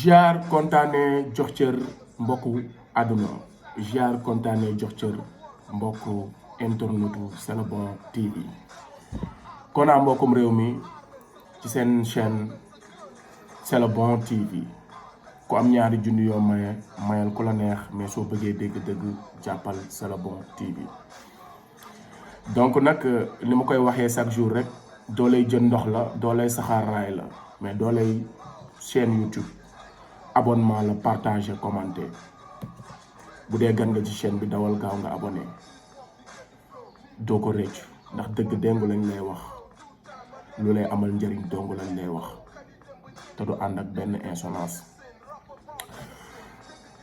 Ziar kontaane jox cër mbokku àdduna ziar kontaane jox cër mbokku internetu C'est le bon TV kona mbokkum réew mi ci seen chaîne C'est le bon TV ku am ñaari junni yoo mayal ku la neex mais soo bëggee dégg-dëgg jàppal C'est le bon TV. Donc nag li ma koy waxee chaque jour rek dooley jën ndox la dooley saxaar raay la mais dooley chaîne YouTube abonnement la partagez commenter bu dee gan nga ci chaîne bi dawal gaaw nga abonné doo ko réccu ndax dëgg déngu lañ lay wax lu lay amal njëriñ dongu lañ lay wax te du ànd ak benn insolence.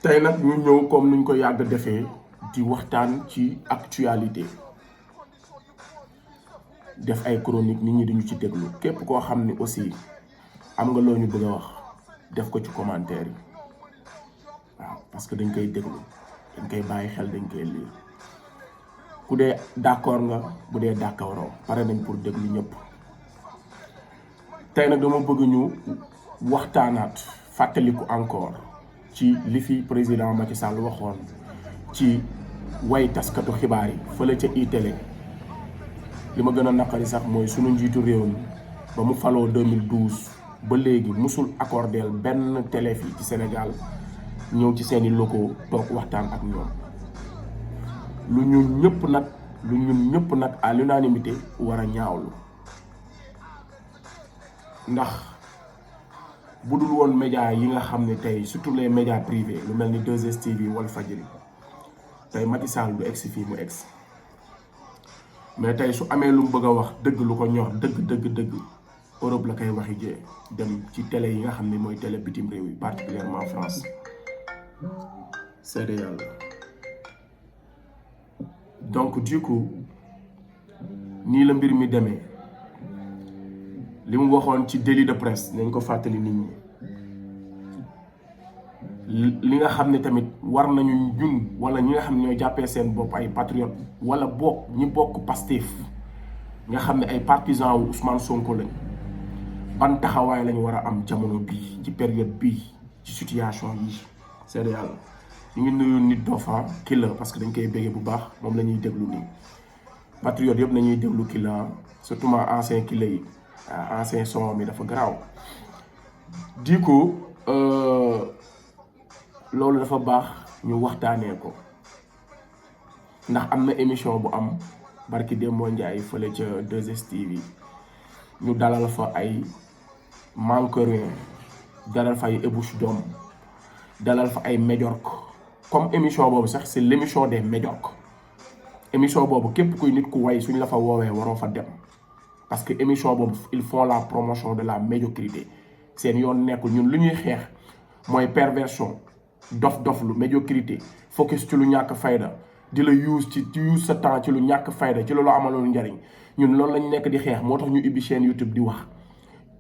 tey nag ñu ñëw comme nuñ ko yàgg defee di waxtaan ci actualité def ay chronique nit ñi duñu ci déglu képp koo xam ni aussi am nga loo ñu bëgg a wax def ko ci commentaire yi waaw parce que dañ koy déglu dañ koy bàyyi xel dañ koy lire ku dee d'accord nga bu dee d'accordoo pare nañ pour déglu ñëpp. tey nag dama bëgg ñu waxtaanaat fàttaliku encore ci li fi président Macky Sall waxoon ci way taskatu xibaar yi fële ca iTélé. li ma gën a naqari sax mooy sunu njiitu réew mi ba mu faloo 2012 ba léegi musul accordeel benn télé fii ci Sénégal ñëw ci seeni locaux toog waxtaan ak ñoom lu ñun ñëpp nag à l'unanimité war a ñaawlu ndax bu dul woon média yi nga xam ne tey surtout les médias privés lu mel ni 2STV Walfadjri tey Macky Sall du egsi fii mu egsi mais tey su amee lu mu bëgg a wax dëgg lu ko ñor dëgg Europe la koy waxi jee dem ci télé yi nga xam ne mooy télé bitim réew yi particulièrement France seede yàlla. donc du coup nii la mbir mi demee li mu waxoon ci délit de presse nañ ko fàttali nit ñi li nga xam ne tamit war nañu ñun wala ñi nga xam ne ñoo jàppee seen bopp ay patriotes wala bokk ñi bokk Pastef nga xam ne ay partisans wu Ousmane Sonko lañ ban taxawaay lañu war a am jamono bii ci période bii ci situation yi seede yàlla. ñu ngi nuyu nit dofa killa parce que dañ koy béggee bu baax moom la ñuy déglu nii patriotes yëpp nañuy déglu killa surtout ma ancien killa yi ancien son mi dafa garaaw di ko loolu dafa baax ñu waxtaanee ko ndax am na émission bu am barki Demba Ndiaye fële ca 2STV ñu dalal fa ay manquerin dalal fa ay ébouche d'homme dalal fa ay médiocre comme émission boobu sax c'est l'émission des médiocres émission boobu képp kuy nit ku way suñ la fa woowee waroo fa dem parce que émission boobu ils font la promotion de la médiocrité seen yoon nekkul ñun lu ñuy xeex mooy perversion dof-doflu médiocrité focus ci lu ñàkk fayda di la use sa temps ci lu ñàkk fayda ci loolu amaloon njariñ ñun loolu lañ nekk di xeex moo tax ñu ubbi chaîne YouTube di wax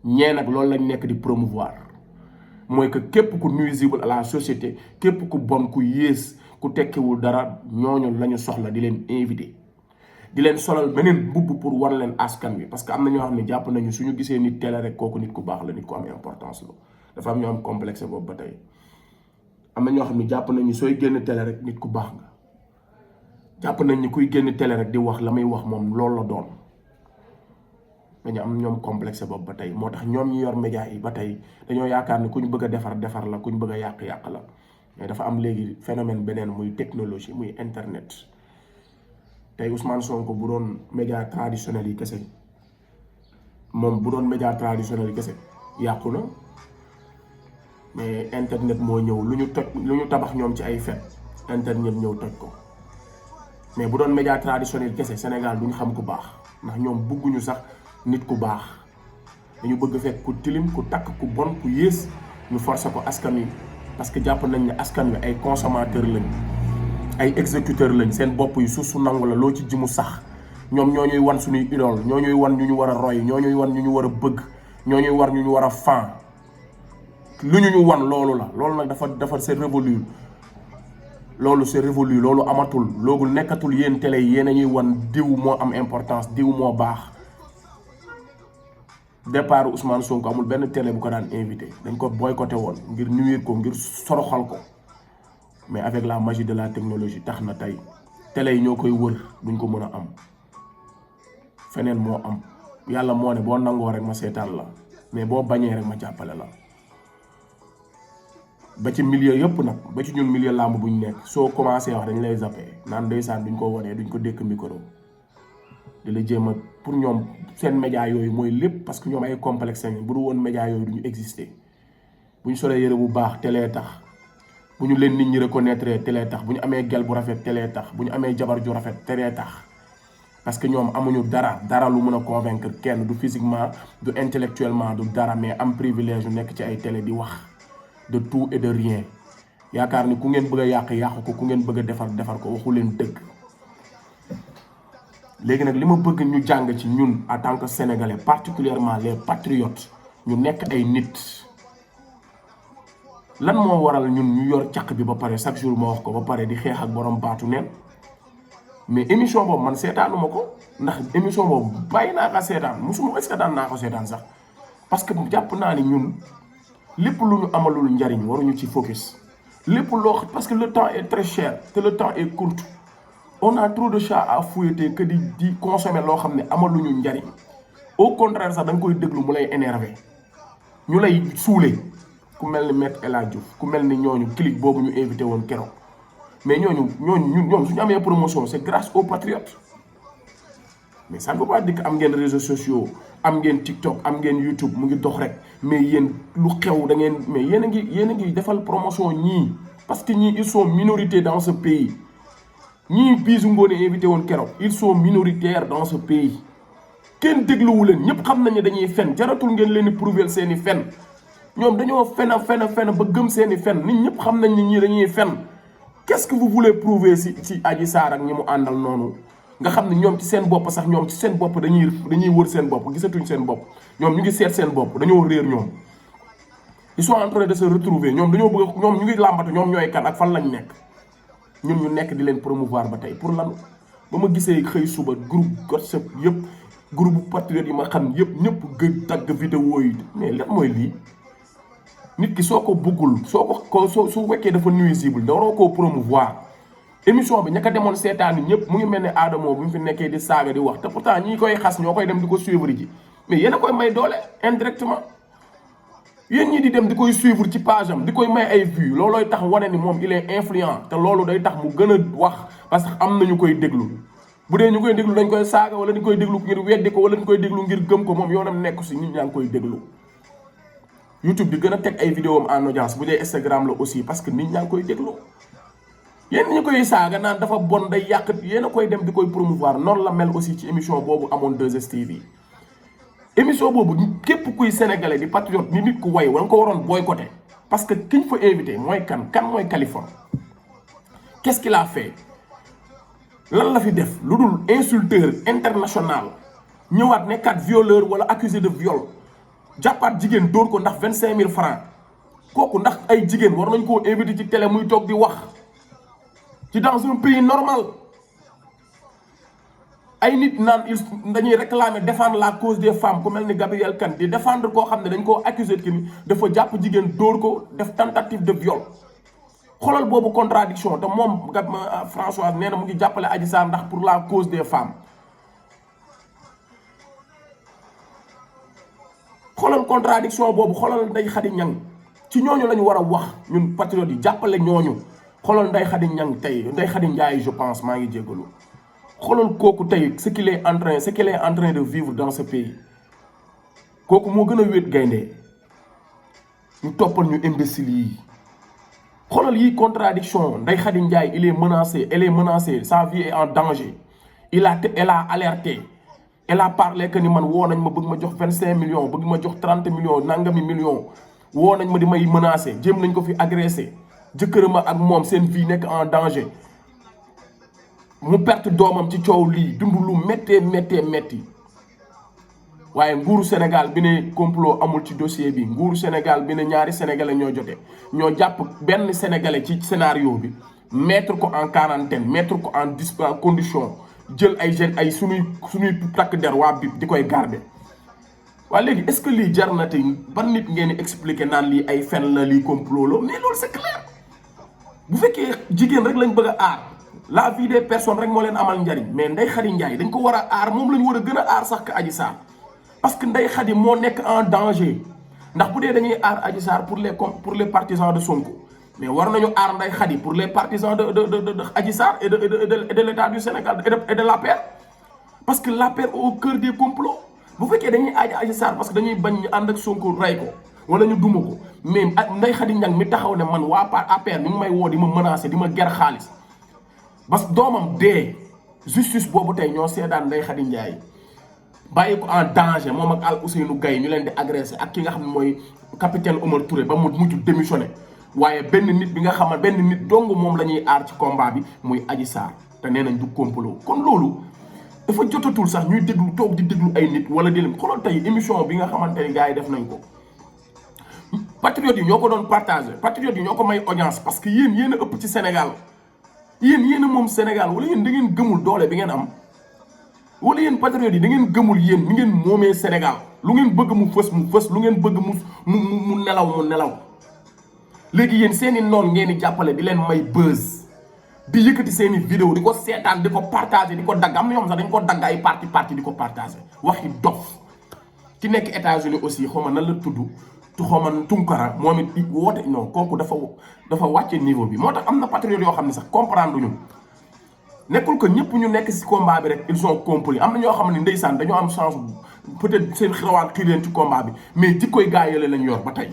ñee nag loolu lañ nekk di promouvoir mooy que képp ku nuisible à la société képp ku bon ku yées ku tekkiwul dara ñooñu la ñu soxla di leen invité di leen solal beneen mbubb pour war leen askan wi parce que am na ñoo xam ne jàpp nañu suñu gisee nit télé rek kooku nit ku baax la nit ku am importance la dafa am ñoo am complexe boobu ba tey am na ñoo xam ne jàpp nañu sooy génn télé rek nit ku baax nga jàpp nañ ni kuy génn télé rek di wax la muy wax moom loolu la doon dañu am ñoom complexe boobu ba tey moo tax ñoom ñi yor média yi ba tey dañoo yaakaar ni ku ñu bëgg a defar la ku ñu bëgg a yàq la mais dafa am léegi phénomène beneen muy technologie muy internet tey Ousmane Sonko bu doon média traditionnel yi kese moom bu doon média traditionnel yi kese yàqu na mais internet moo ñëw lu ñu tabax ñoom ci ay fet internet ñëw toj ko mais bu doon média traditionnel kese Sénégal duñu xam ku baax ndax ñoom bëgguñu sax nit ku baax dañu bëgg fekk ku tilim ku takk ku bon ku yées ñu forcer ko askan wi parce que jàpp nañ ne askan wi ay consommateurs lañ ay exécuteurs lañ seen bopp yu suuf su nangu la loo ci ji mu sax ñoom ñoo ñuy wan suñuy idole ñoo ñuy wan ñu ñu war a roy ñoo ñuy wan ñu ñu war a bëgg ñoo ñuy war ñu ñu war a fan lu ñu wan loolu la loolu nag dafa c'est révolu loolu c'est révolu loolu amatul loolu nekkatul yéen télé yi yéen a ñuy wan diw moo am importance diw moo baax départ Ousmane Sonko amul benn télé bu ko daan invité dañ ko boycotté woon ngir nuire ko ngir soroxal ko mais avec la magie de la technologie tax na tey télé yi ñoo koy wër duñ ko mën a am feneen moo am yàlla moo ne boo nangoo rek ma seetaan la mais boo bañee rek ma jàppale la ba ci milieu yëpp nag ba ci ñun milieu làmb buñ nekk soo commencé wax dañ lay zappé naan ndeysaan duñ ko wonee duñ ko dékk micro di la jéem a pour ñoom seen média yooyu mooy lépp parce que ñoom ay complexe lañ bu du woon média yooyu duñu exister bu ñu solee yëre bu baax télé tax bu ñu leen nit ñi reconnaître télé tax bu ñu amee gel bu rafet télé tax bu ñu amee jabar ju rafet télé tax parce que ñoom amuñu dara lu mën a convaincre kenn du physiquement du intellectuellement du dara mais am privilège yu nekk ci ay télé di wax de tout et de rien yaakaar ni ku ngeen bëgg a yàq ko ku ngeen bëgg a defar ko waxu leen dëgg. léegi nag li ma bëgg ñu jàng ci ñun en tant que sénégalais particulièrement les patriotes ñu nekk ay nit lan moo waral ñun ñu yor caq bi ba pare chaque jour ma wax ko ba pare di xeex ak borom baatu neen mais émission boobu man seetaanuma ko ndax émission boobu bàyyi naa ko seetaan musuma est-ce que daan naa ko seetaan sax parce que jàpp naa ni ñun lépp lu ñu amalul njariñ waruñu ci focus lépp loo parce que le temps est très cher te le temps est court. On a trop de chats à fouetter que di consommer loo xam ne amaluñu njariñ au contraire sax da nga koy déglu mu lay énervé ñu lay suulee ku mel ni Maître El Hadji Diouf ku mel ni ñooñu clic boobu ñu invité woon keroog mais ñoom suñu amee promotion c'est grâce aux patriotes mais ça ne veut pas dire que am ngeen réseaux sociaux am ngeen TikTok am ngeen YouTube mu ngi dox rek mais yéen lu xew da ngeen mais yéen a ngi defal promotion ñii parce que ñii ils sont minorité dans ce pays. ñii biisu ngoone invité woon keroog ils sont minoritaires dans ce pays kenn dégluwu leen ñëpp xam nañ ne dañuy fen jaratul ngeen leen di prouver seeni fen ñoom dañoo fen ba gëm seeni fen nit ñëpp xam nañ ni ñii dañuy fen qu'est-ce que vous voulez prouver ci Adji Sarr ak ñi mu àndal noonu nga xam ne ñoom ci seen bopp sax ñoom ci seen bopp dañuy wër seen bopp gisatuñ seen bopp ñoom ñu ngi seet seen bopp dañoo réer ñoom ils sont en train de se retrouver ñoom dañoo bëgg ñoom ñu ngi làmbatu ñoom ñooy kan ak fan lañ nekk ñun ñu nekk di leen promouvoir ba tey pour lan ba ma gisee xëy suba groupe WhatsApp yëpp groupe patriotes yi ma xam ñëpp gëj dagg vidéo yi mais lan mooy lii nit ki soo ko bëggul su fekkee dafa nuisible da waroo koo promouvoir émission bi ña ko demoon seetaan yi ñëpp mu ngi mel ne Adamo bu ñu fi nekkee di saaga di wax te pourtant ñi koy xas ñoo koy dem di ko suivre ji mais yéen a koy may doole indirectement yéen ñi di dem di koy suivre ci page am di koy may ay vues loolooy tax wane ni moom il est influent te loolu day tax mu gën a wax parce que am na ñu koy déglu bu dee ñu koy déglu dañ koy saaga wala ñu koy déglu ngir weddi ko wala ñu koy déglu ngir gëm ko moom yoonam nekku si nit ñaa ngi koy déglu. YouTube di gën a teg ay vidéo am en audience bu dee Instagram la aussi parce que nit ñaa ngi koy déglu yéen ñu koy saaga naan dafa bon day yàq yéen a koy dem di koy promouvoir noonu la mel aussi ci émission boobu amoon 2STV. émission boobu képp kuy sénégalais di patriote ni nit ku way wala nga ko waroon boycotté parce que kiñ fa invité mooy kan mooy Khalifa qu'est-ce qu'il a fait lan la fi def lu dul insulteur international ñëwaat nekkaat violeur wala accusé de viol jàppaat jigéen dóor ko ndax 25 000 francs kooku ndax ay jigéen war nañ koo invité ci télé muy toog di wax ci dans un pays normal ay nit naan dañuy réclamer défendre la cause des femmes ku mel ni Gabriel Kane di défendre koo xam ne dañ koo accusé ki ni dafa jàpp jigéen dóor ko def tentative de viol xoolal boobu contradiction te moom Françoise nee na mu ngi jàppale Adji Sarr ndax pour la cause des femmes xoolal contradiction boobu xoolal Ndeye Khady Niang ci ñooñu la ñu war a wax ñun patriotes yi jàppale ñooñu xoolal Ndeye Khady Niang tey Ndeye Khady Ndiaye je pense maa ngi jégalu xoolal kooku tey ce qu'il est en train de vivre dans ce pays kooku moo gën a wéet gaynde ñu toppal ñu imbéciles yi xoolal yi contradiction Ndeye Khady Ndiaye il est menacé elle est menacée sa vie est en danger elle a alerté elle a parlé que ni man woo nañ ma bëgg ma jox 25 millions bëgg ma jox 30 millions nangami millions woo nañ ma di may menacé jéem nañ ko fi agressé jëkkëram ak moom seen vie nekk en danger mu perte doomam ci coow lii dund lu métti waaye nguuru Sénégal bi ne complot amul ci dossier bi nguuru Sénégal bi ne ñaari sénégalais ñoo jote ñoo jàpp benn sénégalais ci scénario bi mettre ko en quarantaine mettre ko en condition jël ay suñuy takk der waa bi di koy garder waa léegi est-ce que lii jar na tey ban nit ngeen di expliquer naan lii ay fen la lii complot la mais loolu c'est clair. bu fekkee jigéen rek lañ bëgg a aar la vie des personnes rek moo leen amal njariñ mais Ndeye Khady Ndiaye dañ ko war a aar moom la ñu war a gën a aar sax ka Adji Sarr parce que Ndeye Khady moo nekk en danger ndax bu dee dañuy aar Adji Sarr pour les partisans de Sonko mais war nañu aar Ndeye Khady pour les partisans de Adji Sarr et de l'État du Sénégal et de l'APR parce que l'APR au cœur des complots bu fekkee dañuy aaj Adji Sarr parce que dañuy bañ ñu ànd ak Sonko rey ko wala ñu duma ko mais Ndeye Khady Ndiaye mi taxaw ne man waa APR mi ngi may woo di ma menacer di ma ger xaalis parce que doomam dee justice boobu tey ñoo seedaan Ndeye Khady Ndiaye bàyyi ko en danger moom ak Al Ousseynou Gaye ñu leen di agressé ak ki nga xam ne mooy capitaine Omar Touré ba mu mujj démissionné waaye benn nit bi nga xam ne benn nit dong moom la ñuy aar ci combat bi muy Adji Sarr te nee nañ du complot kon loolu dafa jotatul sax ñuy déglu toog di déglu ay nit wala di leen xoolal tey émission bi nga xamante ni gars yi def nañ ko patriotes yi ñoo ko doon partagé patriotes yi ñoo ko may audience parce que yéen a ëpp ci Sénégal yéen a moom Sénégal wala yéen da ngeen gëmul doole bi ngeen am wala yéen patriotes yi da ngeen gëmul yéen ni ngeen moomee Sénégal lu ngeen bëgg mu fës lu ngeen bëgg mu nelaw léegi yéen seeni noon ngeen di jàppale di leen may buzz di yëkkati seeni vidéo di ko seetaan di ko partagé di ko dagg am na ñoom sax dañ ko dagg ay parti di ko partagé waxi dof ki nekk États-Unis aussi xaw ma nan la tudd tu xaw ma Tunkara moom it woote non kooku dafa wàcce niveau bi moo tax am na patriotes yoo xam ne sax comprendre ñu nekkul que ñëpp ñu nekk ci combat bi rek ils ont compris am na ñoo xam ne ndeysaan dañoo am chance peut-être seen xewaan xiir leen ci combat bi mais jikkoy gaa yële lañ yor ba tey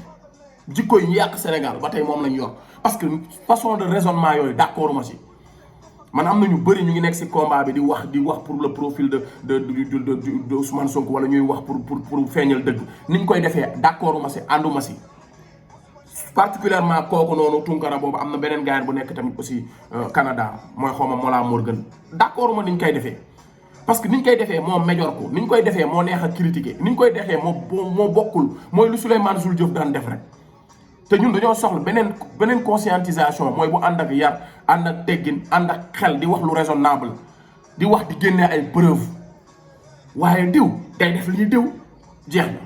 jikkoy yàq Sénégal ba tey moom lañ yor parce que façon de raisonnement yooyu d'accord ma ci man am na ñu bëri ñu ngi nekk ci combat bi di wax pour le profil de Ousmane Sonko wala ñuy wax pour feeñal dëgg niñ koy defee d'accord ma ci ànduma ci particulièrement kooku noonu Tunkara boobu am na beneen gars bu nekk tamit aussi Canada mooy xawma Mola Morgan d'accord ma niñ koy defee parce que niñ koy defee moo méjor ko niñ koy defee moo neex a critiquer niñ koy defee moo bokkul mooy lu Souleymane Jules Diop daan def rek te ñun dañoo soxla beneen conscientisation mooy bu ànd ak yar ànd ak teggin ànd ak xel di wax lu raisonnable di wax di génnee ay preuve waaye diw day def lii diw jeex na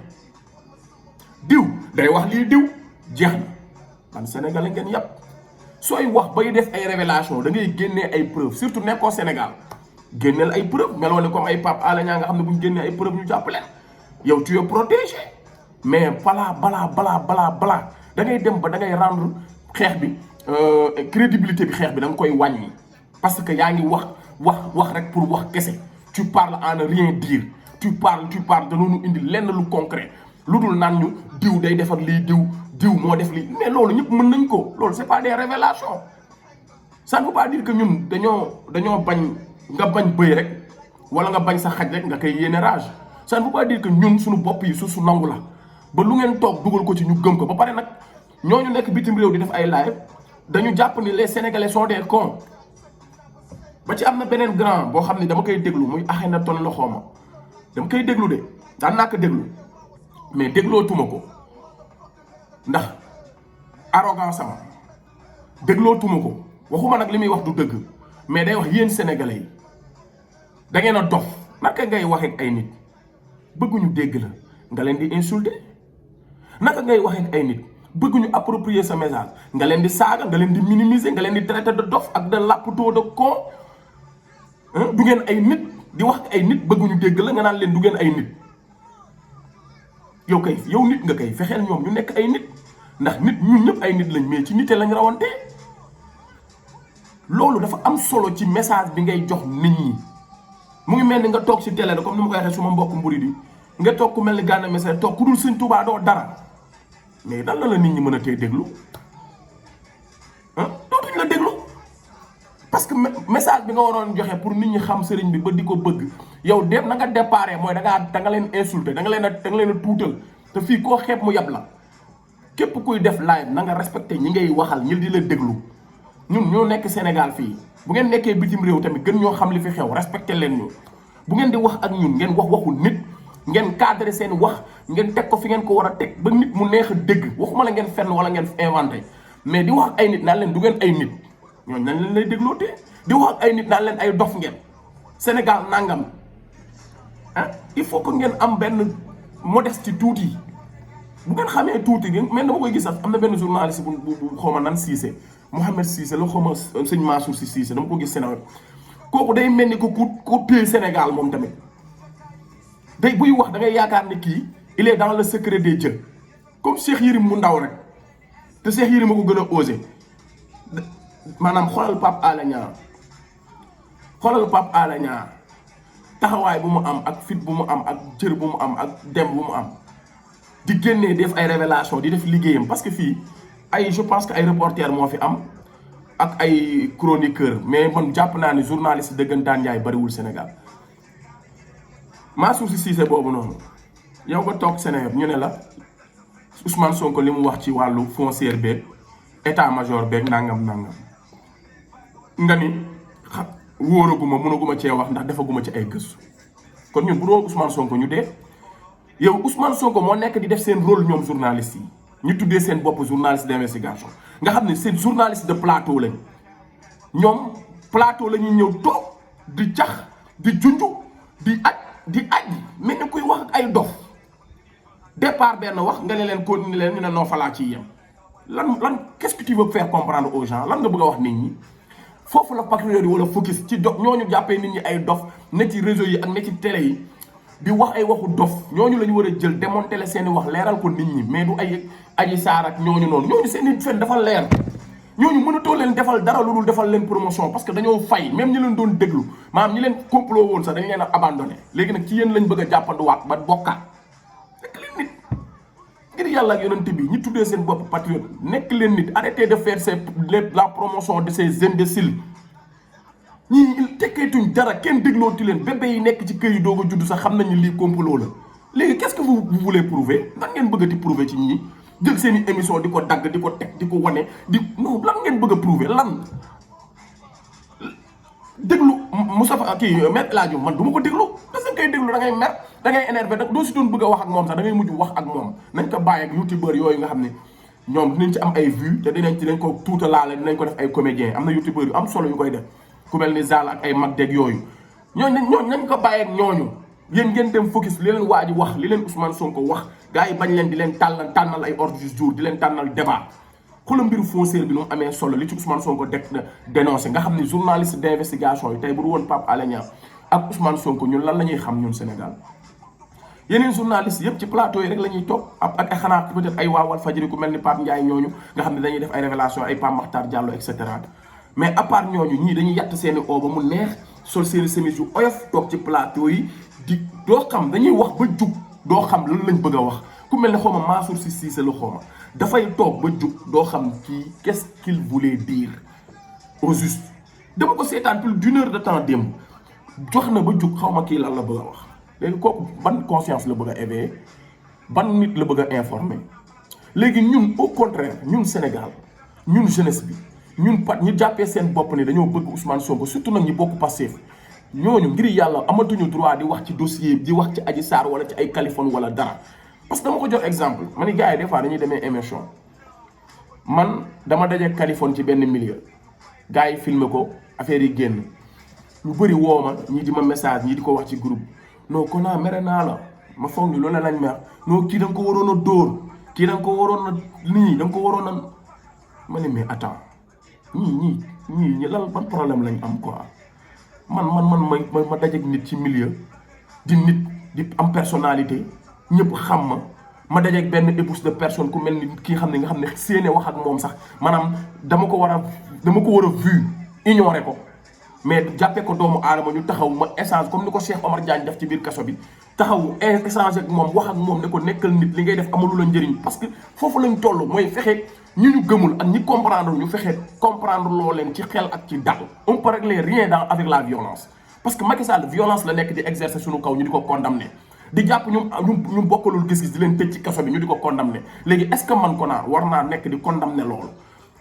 diw day wax lii diw jeex na man Sénégal ngeen yàpp sooy wax bay def ay révélation da ngay génnee ay preuve surtout nekkoo Sénégal génneel ay preuve meloo ne comme ay Pape Alé Niang nga xam ne bu ñu génnee ay preuve ñu jàpp leen yow tu es protégé mais balaa da ngay dem ba da ngay rendre xeex bi crédibilité bi xeex bi da nga koy wàññi parce que yaa ngi wax rek pour wax kese tu parles en ne rien dire tu parles danoonu indi lenn lu concret lu dul naan ñu diw day defar lii diw moo def lii mais loolu ñëpp mën nañ ko loolu c'est pas des révélations ça ne veut pas dire que ñun dañoo bañ nga bañ bëy rek wala nga bañ sa xaj rek nga koy yéene rage ça ne veut pas dire que ñun suñu bopp yi su nangu la ba lu ngeen toog dugal ko ci ñu gëm ko ba pare nag ñooñu nekk bitim réew di def ay live dañu jàpp ni les Sénégalais sont des cons ba ci am na beneen grand boo xam ne dama koy déglu muy Akhenaton la xooma dama koy déglu de daan naa ko déglu mais déglootuma ko ndax arrogance am déglootuma ko waxuma nag li muy wax du dëgg mais day wax yéen Sénégalais yi da ngeen a dof naka ngay wax ak ay nit bëgguñu dégg la nga leen di insulter naka ngay wax ak ay nit bëgguñu approprier sa message nga leen di saaga nga leen di minimiser nga leen di traiter de dof ak de lappatoo de con du ngeen ay nit di wax ay nit bëgguñu dégg la nga naan leen du ngeen ay nit yow nit nga kay fexeel ñoom ñu nekk ay nit ndax nit ñun ñëpp ay nit lañ mais ci nite lañ rawante loolu dafa am solo ci message bi ngay jox nit ñi mu ngi mel ni nga toog ci télé comme ni ma koy waxee suma mbokk mburi di nga toog ku mel ni Gana Messere toog ku dul Sëñ Tuubaa doo dara mais dan la nit ñi mën a tey déglu dootuñ la déglu parce que message bi nga waroon joxe pour nit ñi xam sëriñ bi ba di ko bëgg yow dem na nga déparé mooy da nga leen insulté da nga leen a tuutal te fii koo xeeb mu yab la képp kuy def live na nga respecté ñi ngay waxal ñi di la déglu ñun ñoo nekk Sénégal fii bu ngeen nekkee bitim réew tamit gën ñoo xam li fi xew respecté leen ñu bu ngeen di wax ak ñun ngeen waxu nit ngeen cadré seen wax ngeen teg ko fi ngeen ko war a teg ba nit mu neex a dégg waxuma la ngeen fenn wala ngeen inventé mais di wax ak ay nit naan leen du ngeen ay nit ñooñu nañ leen lay déglootee di wax ak ay nit naan leen ay dof ngeen Sénégal nangam il faut que ngeen am benn modeste tuuti bu ngeen xamee tuuti mais dama koy gis sax am na benn journaliste bu xaw ma nan Cissé Mohamed Cissé la xaw ma sëñ Mansour Sy Cissé dama ko gis Sénégal kooku day mel ni ko ku téye Sénégal moom tamit day buy wax da ngay yaakaar ne kii il est dans le secret des dieux comme Cheikh Yérim mu ndaw rek te Cheikh Yérim ma ko gën a osé maanaam xoolal Pape Alé Niang taxawaay bu mu am ak fit bu mu am ak cër bu mu am ak dem bu mu am di génnee def ay révélation di def liggéeyam parce que fii ay je pense que ay reporter moo fi am ak ay chroniqueur mais man jàpp naa ne journaliste dëggantaan Ndiaye bariwul Sénégal Mansour Sy Cissé boobu noonu yow nga toog Sénégal ñu ne la Ousmane Sonko li mu wax ci wàllu foncière beeg état major beeg nangam nga ni wóoraguma mënaguma cee wax ndax defaguma ci ay gëstu kon ñun bu doon Ousmane Sonko ñu dee yow Ousmane Sonko moo nekk di def seen rôle ñoom journalistes yi ñu tuddee seen bopp journaliste d'investigation nga xam ne seen journaliste de plateau lañ ñoom plateau la ñuy ñëw toog di cax di junju di aj mel ni kuy wax ak ay dof départ benn wax nga ne leen continuer leen ñu ne noo falaa ciy yem lan qu'est-ce que tu veux faire comprendre aux gens lan nga bëgg a wax nit ñi foofu la patriote yi wala focus ci dof ñooñu jàppee nit ñi ay dof ne ci réseau yi ak ne ci télé yi di wax ay waxu dof ñooñu la ñu war a jël démonter seeni wax leeral ko nit ñi mais du ay aji saar ak ñooñu noonu ñooñu seeni fen dafa leer ñooñu mënatoo leen defal dara lu dul defal leen promotion parce que dañoo fay même ñi leen doon déglu maanaam ñi leen complot woon sax dañ leen a abandonné léegi nag ci yéen lañ bëgg a jàppanduwaat ba bokkaat nekk leen nit ngir yàlla ak yonent bi ñi tuddee seen bopp patriote nekk leen nit arrêtez de faire la promotion de ces imbéciles ñii tekkeetuñ dara kenn déglooti leen bébé yi nekk ci kër yi doog a judd sax xam nañu lii complot la léegi qu'est-ce que vous voulez prouver lan ngeen bëggati prouver ci ñii jël seen i émission di ko dagg di ko teg di ko wane di non lan ngeen bëgg a prouver lan déglu Moustapha kii Maître Ladio man du ma ko déglu parce que koy déglu da ngay mer da ngay énervé da doo si doon bëgg a wax ak moom sax da ngay mujj wax ak moom nañ ko bàyyi ak youtubeur yooyu nga xam ne ñoom dinañ ci am ay vues te dinañ ko tuuta laale dinañ ko def ay comédien am na youtubeur yu am solo yu koy def ku mel ni Zal ak ay mag deg yooyu ñooñu nañ ko bàyyi ak ñooñu yéen ngeen dem focus li leen waa ji wax li leen Ousmane Sonko wax gars yi bañ leen di leen tànnal ay ordre du jour di leen tànnal débat xoolal mbiru foncière bi nu mu amee solo li ci Ousmane Sonko dénoncé nga xam ne journaliste d'investigation yi tey bu du woon Pape Alé Niang ak Ousmane Sonko ñun lan la ñuy xam ñun Sénégal yeneen journaliste yëpp ci plateau yi rek la ñuy toog ak xanaa peut-être ay waa Walfadjri ku mel ni Pape Ndiaye ñooñu nga xam ne dañuy def ay révélation ay Pape Makhtar Diallo et cetera mais à part ñooñu ñii dañuy yatt seeni oo ba mu neex sol seeni chemise yu oyof toog ci plateau yi di doo xam dañuy wax ba jug doo xam lan lañ bëgg a wax ku mel ne xaw ma Mansour Sy Cissé la xaw ma dafay toog ba jug doo xam kii qu'est-ce qu'il voulait dire au juste dama ko seetaan plus d'une heure de temps démb jox na ba jug xaw ma kii lan la bëgg a wax léegi kooku ban conscience la bëgg a éveiller ban nit la bëgg a informer léegi ñun au contraire ñun Sénégal ñun jeunesse bi ñun ñu jàppee seen bopp ni dañoo bëgg Ousmane Sonko surtout nag ñi bokk Pastef ñooñu ngir yàlla amatuñu droit di wax ci dossier di wax ci Adji Sarr wala ci ay Kaliphone wala dara parce que dama ko jox exemple ma ni gars yi des fois dañuy demee émission man dama daje Kaliphone ci benn milieu gars yi filmer ko affaire yi génn ñu bëri woo ma ñii di ma message ñii di ko wax ci groupe non kona mere naa la ma foog ni loolu lañ mer non kii da nga ko waroon a dóor kii da nga ko waroon a nii da nga ko waroon a ma ne mais attends ñii lan ban problème lañ am quoi man ma dajeeg nit ci milieu di nit di am personnalité ñëpp xam ma dajeeg benn épouse de personne ku mel ni ki nga xam ne séene wax ak moom sax maanaam dama ko war a vu ignorer ko mais jàppee ko doomu aadama ñu taxaw ma échange comme ni ko Cheikh Omar Diagne def ci biir kaso bi taxaw échange ak moom wax ak moom ne ko nekkal nit li ngay def amalu la njëriñ parce que foofu lañ toll mooy fexe ñu gëmul ak ñi comprendre ñu fexe comprendre loo leen ci xel ak ci dal on peut régler rien avec la violence parce que Macky Sall violence la nekk di exercer suñu kaw ñu di ko condamner di jàpp ñu bokkalul gis-gis di leen tëj ci kaso bi ñu di ko condamner léegi est-ce que man ko naa war naa nekk di condamner loolu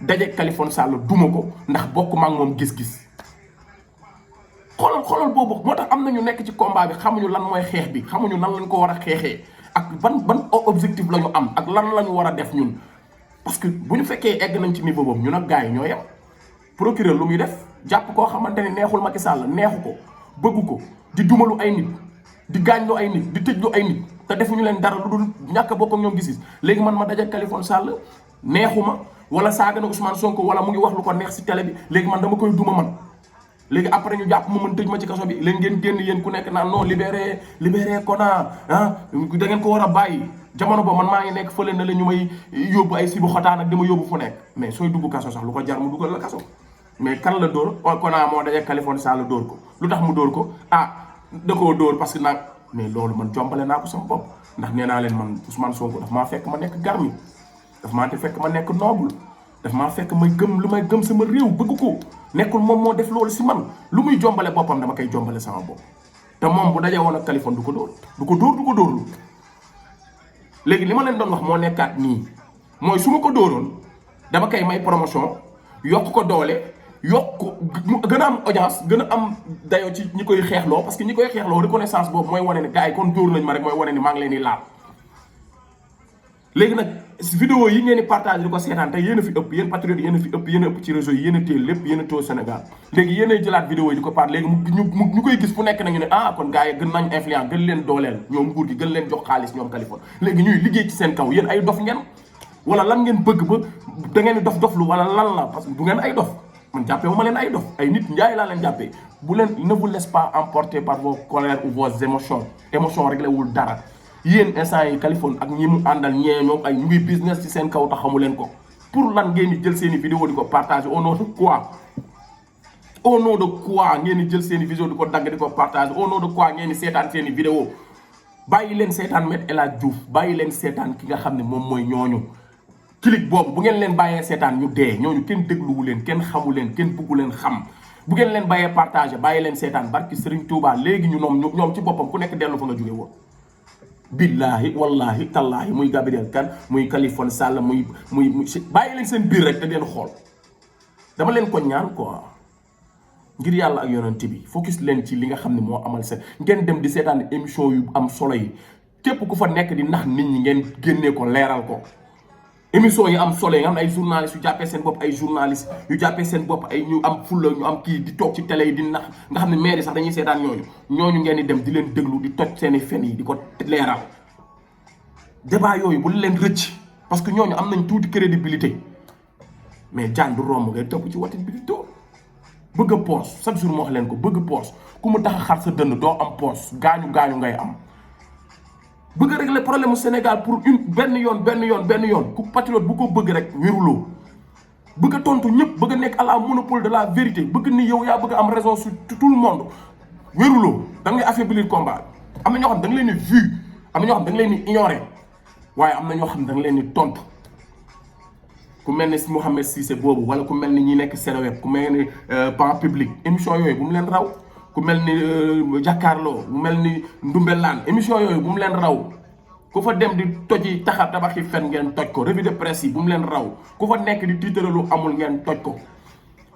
daje Kaliphone Sall duma ko ndax bokk ma ak moom gis-gis xoolal boobu moo tax am na ñu nekk ci combat bi xamuñu lan mooy xeex bi xamuñu nan lañ ko war a xeexee ak ban objectif la ñu am ak lan la ñu war a def ñun parce que bu ñu fekkee egg nañ ci niveau boobu ñun ak gars yi ñoo yem procureur lu muy def jàpp koo xamante ne neexul Macky Sall neexu ko bëggu ko di dumalu ay nit di gaañlu ay nit di tëjlu ay nit te defuñu leen dara lu dul ñàkk bokk ak ñoom gis-gis léegi man ma daje Khalifa Sall neexuma wala saaga na Ousmane Sonko wala mu ngi wax lu ko neex si télé bi léegi man dama koy duma man léegi après ñu jàpp ma mën tëj ma ci kaso bi léegi ngeen génn yéen ku nekk naan non libéré kona ah da ngeen ko war a bàyyi jamono ba man maa ngi nekk fële na la ñu may yóbbu ay sibu xotaan ak dama yóbbu fu nekk mais sooy dugg kaso sax lu ko jar mu duggal la kaso mais kan la dóor kona moo daje Khalifa Sall dóor ko lu tax mu dóor ko da koo dóor parce que nag mais loolu man jombale naa ko sama bopp ndax nee naa leen man Ousmane Sonko daf maa fekk ma nekk garmi daf maa fekk ma nekk noble daf maa fekk may gëm lu may gëm sama réew bëgg ko nekkul moom moo def loolu si man lu muy jombale boppam dama koy jombale sama bopp te moom bu dajee woon ak Khalifa du ko dóorlu léegi li ma leen doon wax moo nekkaat nii mooy su ma ko dóoroon dama koy may promotion yokk ko doole yokk ko gën a am audience gën a am dayoo ci ñi koy xeexloo parce que ñi koy xeexloo reconnaissance boobu mooy wane ne gars yi kon dóor nañ ma rek mooy wane ni maa ngi leen di laal léegi nag vidéo yi ngeen di partage di ko seetaan te yéen a fi ëpp yéen patriotes yéen a fi ëpp yéen a ëpp ci réseau yi yéen a téye lépp yéen a téye Sénégal léegi yéen a jëlaat vidéo yi di ko partage léegi ñu koy gis fu nekk nañu ne kon gars yi gën nañ influence gën leen dooleel ñoom nguur gi gën leen jox xaalis ñoom Khalifa léegi ñuy liggéey ci seen kaw yéen ay dof ngeen wala lan ngeen bëgg ba da ngeen di dof lu wala lan la parce que du ngeen ay dof man jàppee wu ma leen ay dof ay nit njaay laa leen jàppee bu leen ne vous laissez pas emporter par vos colères ou vos émotions réglé wul dara yéen instant yi Khalifa ak ñi mu àndal ñee ñoom ay ñu ngi business ci seen kaw tax xamu leen ko pour lan ngeen di jël seen i vidéo di ko partager au nom de quoi ngeen di jël seen i vidéo di ko dagg di ko partager au nom de quoi ngeen di seetaan seen i vidéo bàyyi leen seetaan Me El Hadji Diouf bàyyi leen seetaan ki nga xam ne moom mooy ñooñu clic boobu bu ngeen leen bàyyee seetaan ñu dee ñooñu kenn dégluwu leen kenn xamu leen kenn bëggu leen xam bu ngeen leen bàyyee partager bàyyi leen seetaan barki Serigne Touba léegi ñu ñoom ci boppam ku nekk dellu fa nga jóge woon billahi wallahi tallahi muy Gabriel Kane muy Khalifa Sall muy bàyyi leen seen biir rek te leen xool dama leen ko ñaan quoi ngir yàlla ak yonent bi focus leen ci li nga xam ne moo amal seen ngeen dem di seetaan émission yu am solo yi képp ku fa nekk di nax nit ñi ngeen génnee ko leeral ko émission yi am solo yi nga xam ne ay journalistes yu jàppee seen bopp ay journalistes yu jàppee seen bopp ay ñu am fulla ñu am kii di toog ci télé yi di nax nga xam ne maire yi sax dañuy seetaan ñooñu ngeen di dem di leen déglu di toj seen i fen yi di ko leeral débat yooyu bu leen rëcc parce que ñooñu am nañ tuuti crédibilité mais jaan du romb ngay topp ci watit bi di dóor bëgg a poos chaque jour moo wax leen ko bëgg poos ku mu tax a xar sa dënd doo am poos gaañu ngay am bëgg a régler problème mu Sénégal pour benn yoon ku patriote bu ko bëgg rek wéruloo bëgg a tontu ñëpp bëgg a nekk à la monopole de la vérité bëgg ni yow yaa bëgg a am raison sur tout le monde wéruloo da ngay affaiblir combat am na ñoo xam da nga leen di vu am na ñoo xam da nga leen di ignorer waaye am na ñoo xam da nga leen di tontu ku mel ni Mouhamed Cissé boobu wala ku mel ni ñi nekk Seneweb ku mel ni pan public émission yooyu bu mu leen raw ku mel ni jàkkaarloo bu mel ni Ndumbelaan émission yooyu bu mu leen raw ku fa dem di toji tabaxi fen ngeen toj ko revue de presse yi bu mu leen raw ku fa nekk di tiitaralu amul ngeen toj ko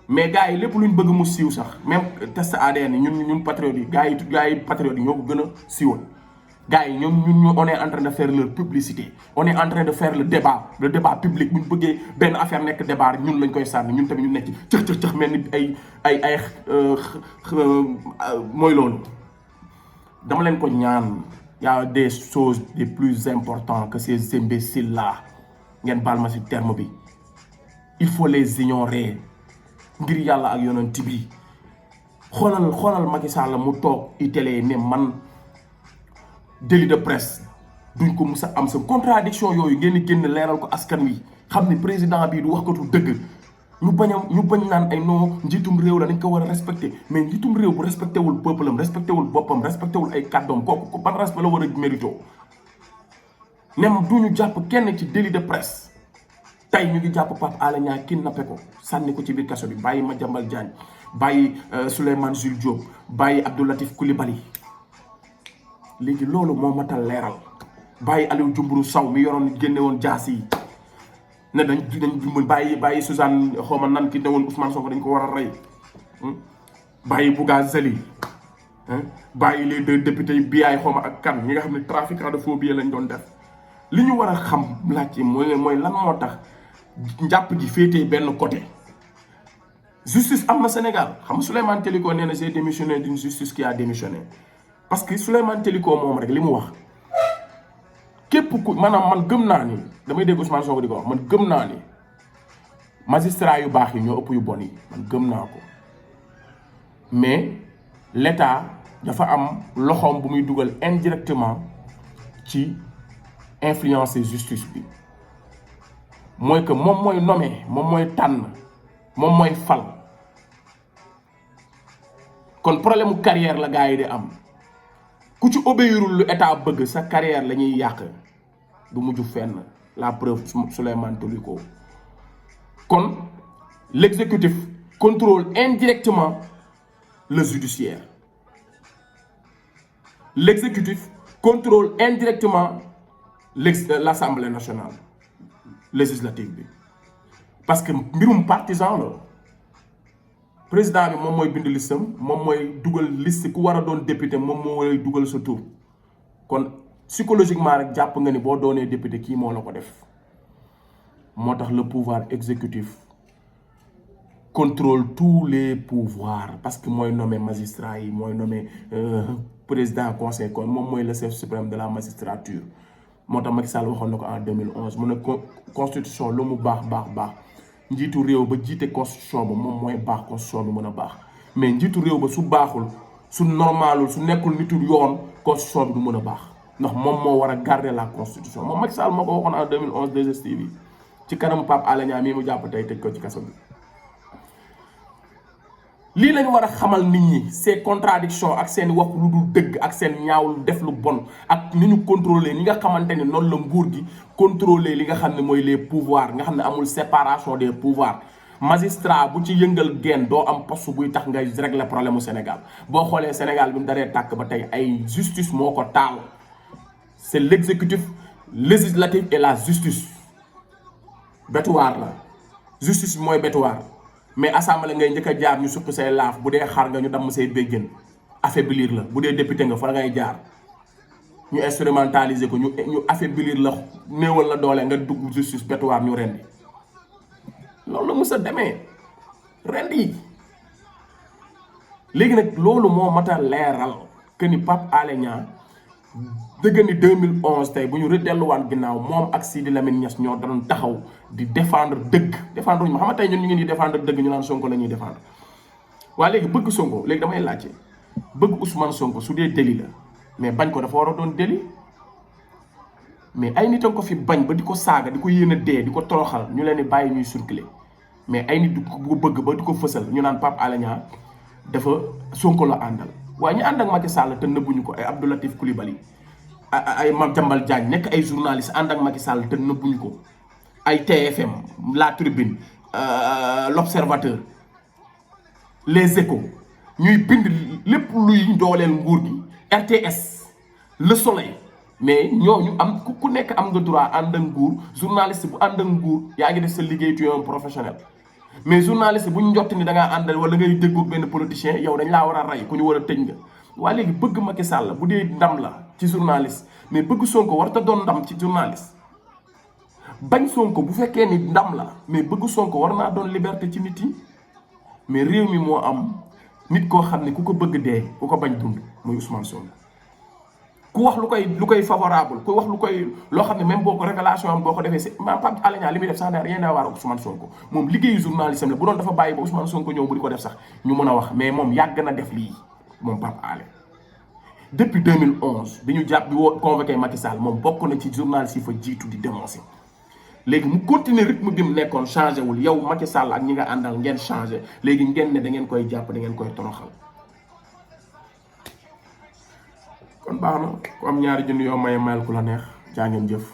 mais gars yi lépp luñ bëgg mu siiw sax même test ADN yi ñun patriotes yi gars yi patriotes yi ñoo ko gën a siiwal gars yi ñun on est en train de faire leur publicité on est en train de faire le débat public bu ñu bëggee benn affaire nekk débat ñun lañ koy sànni ñun tamit ñu nekk ci cëx mel ni ay mooy loolu dama leen ko ñaan y a des choses de plus importantes que ces imbéciles là ngeen baal ma ci terme bi il faut les ignorer ngir yàlla ak yonent bi xoolal Macky Sall mu toog i télé ne man délit de presse duñ ko mus a am sa contradiction yooyu ngeen di génn leeral ko askan wi xam ni président bii du wax ko tu dëgg ñu bañ naan ay non njiitum réew la dañ ko war a respecté mais njiitum réew bu respecté wul peuple am respecté wul boppam respecté wul ay kàddoom kooku ban respect la war a mérito nem du ñu jàpp kenn ci délit de presse tey ñu ngi jàpp Pape Alé Niang kidnappé ko sànni ko ci biir kaso bi bàyyi Madiambal Diagne bàyyi Souleymane Jules Diop bàyyi Abdou Latif Coulibaly léegi loolu moo matal leeral bàyyi Aliou Jumburu Saw mi yoroon génne woon jaas yi ne dañ bàyyi Suzanne xawma nan ki ne woon Ousmane Sonko dañ ko war a rey bàyyi Bougane Gueye bàyyi les deux députés bi ay xawma ak kan ñi nga xam ne trafiquant de faux billets lañ doon def li ñu war a xam laajte mooy lan moo tax njàpp ji féetee benn côté justice am na Sénégal xam nga Souleymane Teliko nee na j'ai démissionné d'une justice qui a démissionné parce que Souleymane Teliko moom rek li mu wax képp ku maanaam man gëm naa ni damay dégg Ousmane Sonko di ko wax man gëm naa ni magistrat yu baax yi ñoo ëpp yu bon yi man gëm naa ko mais l'État dafa am loxoom bu muy dugal indirectement ci influencer justice bi mooy que moom mooy nommé moom mooy tànn moom mooy fal kon problème mu carrière la gars yi di am ku ci obéirul lu état bëgg sa carrière la ñuy yàq du mujj fenn la preuve Souleymane Toliko kon l'exécutif contrôle indirectement le judiciaire l'exécutif contrôle indirectement l'Assemblée nationale législative bi parce que mbirum partisan la président bi moom mooy bind listam moom mooy dugal liste ku war a doon député moom moo war a dugal sa tur kon psychologiquement rek jàpp nga ni boo doonee député kii moo la ko def moo tax le pouvoir exécutif contrôle tous les pouvoirs parce que mooy nommé magistrat yi mooy nommé président conseil kon moom mooy le chef suprême de la magistrature moo tax Macky Sall waxoon na ko en 2011 mu ne constitution lu mu baax njiitu réew ba jiite constitution ba moom mooy baax constitution bi mën a baax mais njiitu réew ba su baaxul su normalul su nekkul nitul yoon constitution bi du mën a baax ndax moom moo war a garder la constitution moom Macky Sall moo ko waxoon en 2011 2STV ci kanamu Pape Alé Niang mii mu jàpp tey tëj ko ci kaso bi. lii lañu war a xamal nit ñi ces contradictions ak seen wax lu dul dëgg ak seen ñaawlu def lu bon ak ni ñu contrôler ñi nga xamante ni noonu la nguur gi contrôler li nga xam ne mooy les pouvoirs nga xam ne amul séparation des pouvoirs magistrat bu ci yëngal genn doo am poste buy tax ngay régler problème mu Sénégal boo xoolee Sénégal bi mu daree tàkk ba tey ay justice moo ko taal c'est l'exécutif législatif et la justice bétuwaar la justice bi mooy bétuwaar mais assemblée ngay njëkk a jaar ñu suq say laaf bu dee xar nga ñu damm say béjjën affaiblir la bu dee député nga fa ngay jaar ñu instrumentaliser ko ñu affaiblir la néewal la doole nga dugg justice bétuwaar ñu rendi loolu la mës a demee rendi léegi nag loolu moo mat a leeral que ni Pape Alé Niang dëgg ni 2011 tey bu ñu delluwaat ginnaaw moom ak Sidi Lamine Niass ñoo doon taxaw di défendre dëgg défendre ñu ma xam nga tey ñun ñu ngi nii défendre dëgg ñu naan Sonko la ñuy défendre waaye léegi bëgg Sonko léegi damay laajte bëgg Ousmane Sonko su dee délit la mais bañ ko dafa war a doon délit mais ay nit a ko fi bañ ba di ko saaga di ko yéene dee di ko toroxal ñu leen di bàyyi ñuy circuler mais ay nit du ko bëgg ba di ko fësal ñu naan Pape Alé Niang dafa Sonko la àndal waaye ñu ànd ak Macky Sall te nëbbuñu ko ay Abdou Latif Coulibaly ay Mame Diambal Diagne nekk ay journaliste ànd ak Macky Sall te nëbbuñu ko ay TFM La Tribune L'Observateur Les Échos ñuy bind lépp luy dooleel nguur gi RTS Le Soleil mais ñooñu am ku nekk am nga droit ànd ak nguur journaliste bu ànd ak nguur yaa ngi def sa liggéey tu es un professionnel mais journaliste bu ñu njott ni da ngaa àndal wala ngay déggoog benn politicien yow dañ laa war a rey ku ñu war a tëj nga waaye léegi bëgg Macky Sall bu dee ndam la ci journaliste mais bëgg Sonko war ta doon ndam ci journaliste bañ Sonko bu fekkee ni ndam la mais bëgg Sonko war naa doon liberté ci nit yi mais réew mi moo am nit koo xam ne ku ko bëgg dee ku ko bañ dund muy Ousmane Sonko ku wax lu koy favorable ku wax lu koy loo xam ne même boo ko révélation am boo ko defee c'est Pape Alé Niang li muy def sax rien à voir ak Ousmane Sonko moom liggéeyu journaliste am la bu doon dafa bàyyi ba Ousmane Sonko ñëw bu di ko def sax ñu mën a wax mais moom yàgg na def lii moom Pape Alé depuis 2011 bi ñu jàpp bi woo convoqué Macky Sall moom bokk na ci journaliste yi fa jiitu di dénoncer léegi mu continuer rythme bi mu nekkoon changé wul yow Macky Sall ak ñi nga àndal ngeen changé léegi ngeen ne da ngeen koy jàpp da ngeen koy toroxal kon baax na ku am ñaari junni yoo maye mayal ku la neex jaa ngeen jëf